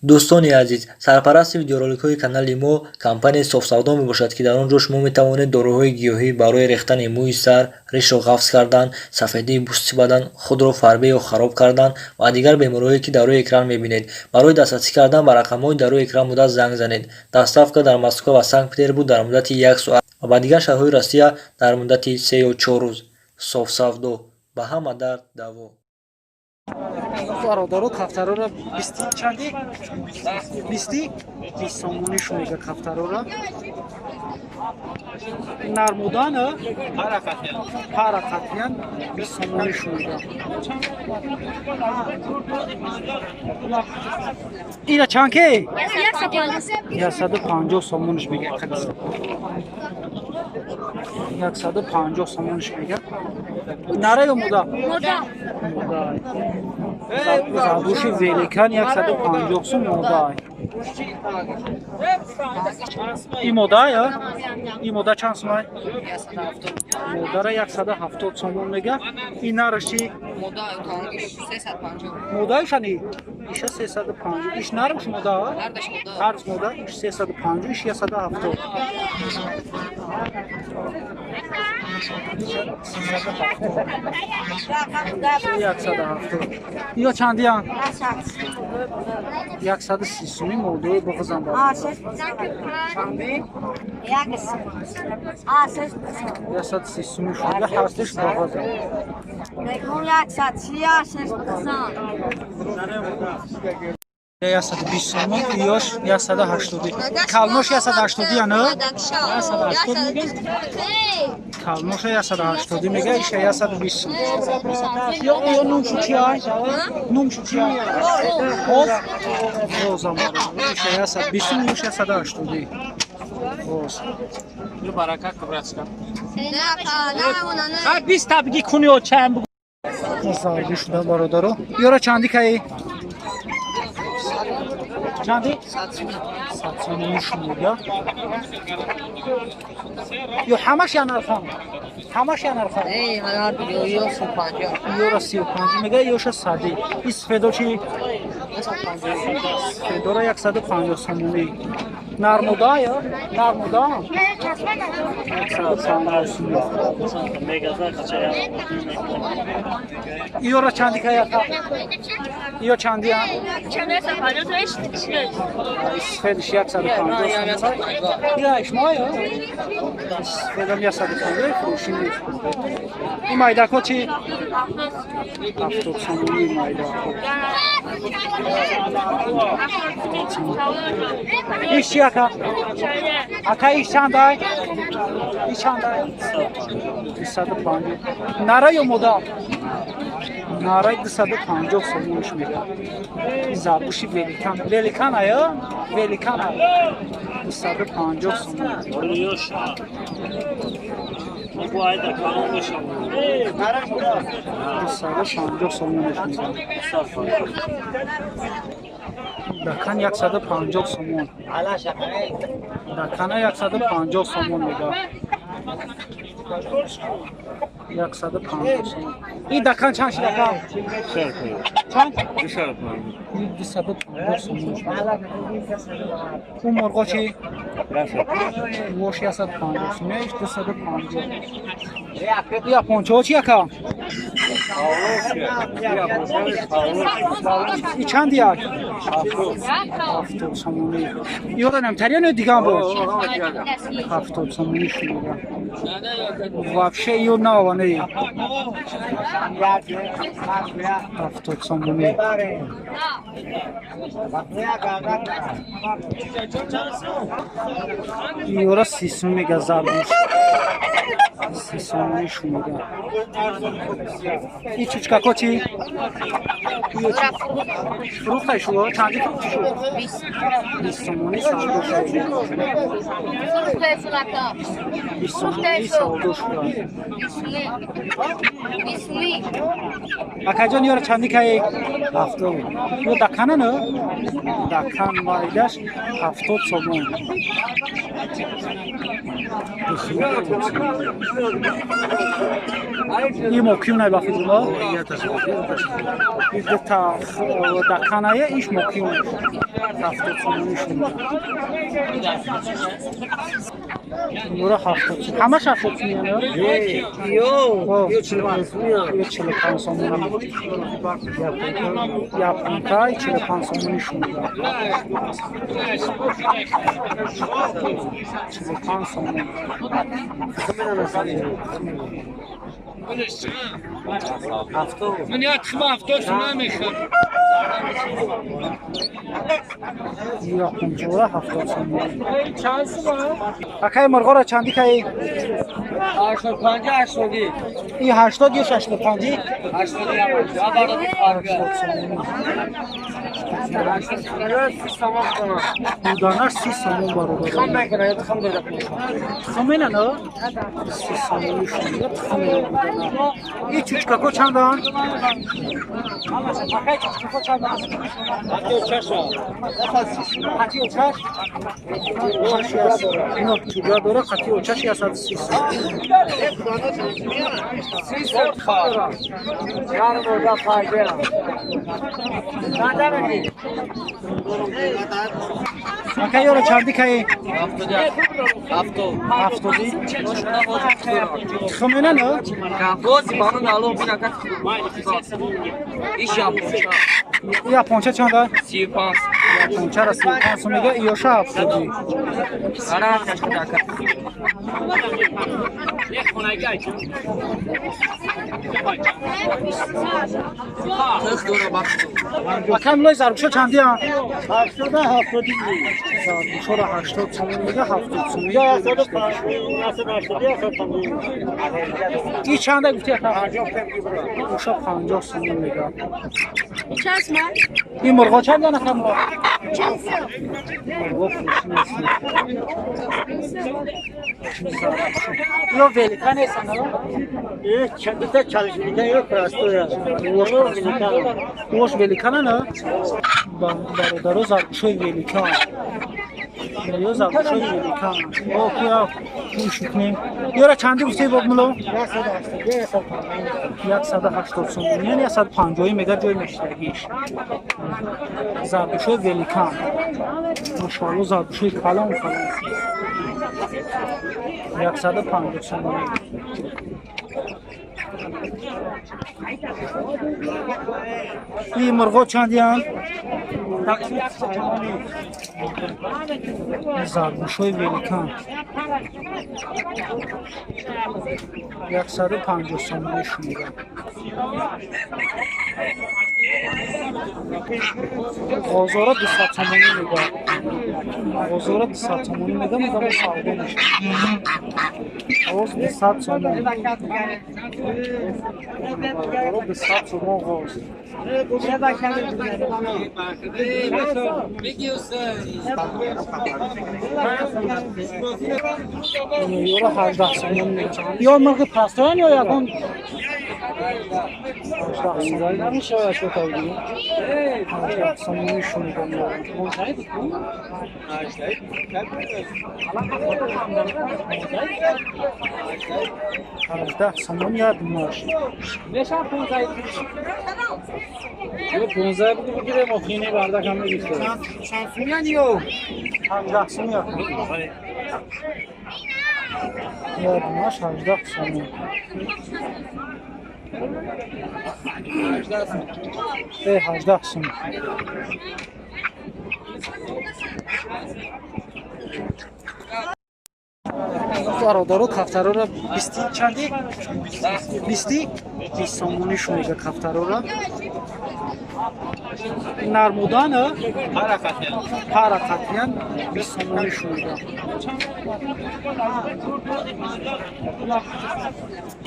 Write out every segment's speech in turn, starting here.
Дӯстони азиз, сарпарасти видеороликҳои канали мо компанияи Софсавдо мебошад, ки дар он ҷо шумо метавонед доруҳои гиёҳӣ барои рехтани мӯи сар, ришро ғафз кардан, сафедии пӯсти бадан, худро фарбе ё хароб кардан ва дигар бемориҳое, ки дар рӯи экран мебинед. Барои дастрасӣ кардан ба рақамҳои дар рӯи экран буда занг занед. Доставка дар Москва ва Санкт-Петербург дар муддати як соат ва ба дигар шаҳрҳои Россия дар муддати 3 ё 4 рӯз. Софсавдо ба ҳама дард даво. Бародаро, кафтарора бисти чанди? Бисти? 20 сомониш мега кафтарора. Нармудан парақатиян 20 сомониш мега. Ира чанд ке? 150 сомониш мега. 150 сомониш мега. Нара ё мода? Мода. Мода. Заргӯши великан 150 сум мода. И мода ё? И мода чанд сумай? Модара 170 сомон мега. И нараш чи? Модаишани? Иша 350. Иш нараш мода? Ҳарс мода, иш 350, иш 170. 170. Ё чандиян? 130 суми модои буғзам бар. 130 суми шуда ҳастиш буғзам. 120 сомон, ёш 180. Калнош 180 яна? 180 мега? Калноша 180 мега, иша 120 сом. Ё ё нумшу чи ай? Нумшу чи ай? Оз? Озам бародар. Иша 120 сом, ёш 180. Оз. Ну барака кубратска. Ха 20 та биги куни о чанд бугу. Заргу шуда бародаро. Ёра чанди каи? Чанди? 100 сомонӣ шумода. Ё ҳамаш я нархон? Ҳамаш я нархон? Ёра 35 мега, ёша сади. И сфедо чи? Сфедора 150 сомонӣ. Нармода ё? Нармода? 150 сомонӣ. Ёра чанди кая? Ё чандия? Сфедиш 150 сомонӣ. Я ишмо ё? Сфедам 150 фурӯшӣ нест. Ин майдакҳо чи? 70 сомонӣ майдакҳо. Иш чи ака? Ака иш чандай? Иш чандай? 250. Нара ё мода? Нараи 250 сомониш мега. Заргӯши великан. Великан ая? Великан ая. 250 сомон. 250 сомониш мега. Дакан 150 сомон. Дакана 150 сомон мега. 150 сомон. Ин дакан чанд шид ака? Чанд? 250 сомон. Ӯ мурғо чи? Вош 150 сомон, иш 250. Япончаҳо чи ака? И чанд як? 70 сомонӣ. Ёра намтариян ё диган бо? 70 сомонӣ шумода. Вообще ё нава не. 70 сомонӣ. Ёра 30 сум мега заргӯш. 30 сомонӣ шумода. И чучкако чи? Фурӯхтай шумо? Чанди фурӯхти шумо? 20 сомонӣ савдо шуд. 20 сомонӣ савдо шуда. Акаҷон ёра чанди каи? 70. Ё дакана на? Дакан майдаш 70 сомон. И мокюнай ба фикрма? И дута даканае иш мокюнай. 70 сомонӣ шуд. Нура 70 сомонӣ. Ҳамаш 70 сомонӣ? Ё, ё 45 сомонӣ. Ё 45 сомонӣ. Японка 45 сомонӣ шуд. 45 сомонӣ. من یاد خما 70 сомон мехӯрам. Япончора 70 сомонӣ. Акай мурғоро чандӣ каи? 85 80. И 80 ё 65? 80. Дуданаш 30 сомон бародар. Хам мекунад, хам дорад. Тухмена на? 30 сомонӣ шуд. Тухмена будана. И чучкако чанданд? Акай чучкако чанданд? 56. 56? Ино чуҷа дора, 56 130 сомон. 30 хар. Яр мурда файда. Акай ёро чандӣ каи? 70. 70. Тухмена на? Бози барон ало бинака. Иш японча. Японча чанда? 35. Япончара 35 сом мега, ёша 70. Ара кашдака. Акай мулои заргӯшо чандианд? 80 70. Заргӯшоро 80 сомон мега, 70 сомон. И чанда гуфти ака? Оша 50 сомон мега. И мурғо чандианд ака муло? Мурғо фурӯшӣ нест. Ё велика нестанд? Ош великана на? Бародаро заргӯшои велика. Ё заргӯшои велика. О кия гӯш мекунем. Ёра чандӣ гуфтӣ боб муло? 180 сомонӣ, яъне 150 мега ҷой мешидагиш. Заргӯшои велика. Машоалло заргӯшои калон калон. 150 сомонӣ. И мурғо чандианд? Заргӯшои великан. 150 сомонӣ шумида. Ғозора 200 сомонӣ мега. Ғозора 200 сомонӣ мега, мега мо савдо мешавад. Ғоз 200 сомон. Бародаро 200 сомон ғоз. Ёра 18 сомон мега. Ё мурғи пастоян ё ягон 18 сомон. 18 сомонӣ шунидам. 18 сомон як муш. 15 بگو بگیره مخینه بردک هم میگیره. 18 сомон як муш. Як муш 18 сомон. 18 сомон. Бародаро кафтароро 20 чанди? 20? 20 сомонӣ шумега кафтароро. Нармудан парақатиян 20 сомонӣ шумега.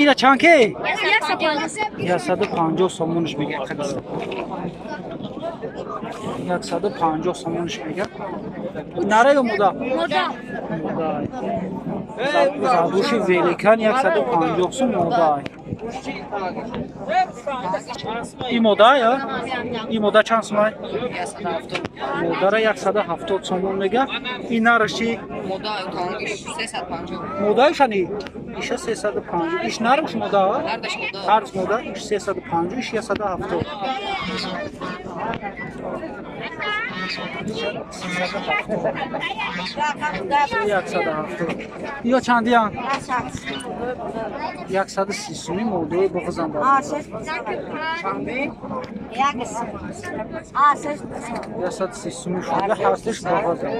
Ира чанд ке? 150 сомониш мега. 150 сомонш мега. Нара ё мода? Мода. Мода. Заргӯши великан 150 сом мода. И мода ё? И мода чанд сомай? Модара 170 сомон мега. И нараш чи? Мода тангиш 350. Модаишани? Иша 350. Иш нарш мода? Ҳардаш мода. Ҳард мода, иш 350, иш 170. 170. Ё чандиян? 130 суми модаи буғзан бар. 130 суми шуда ҳастиш буғзан.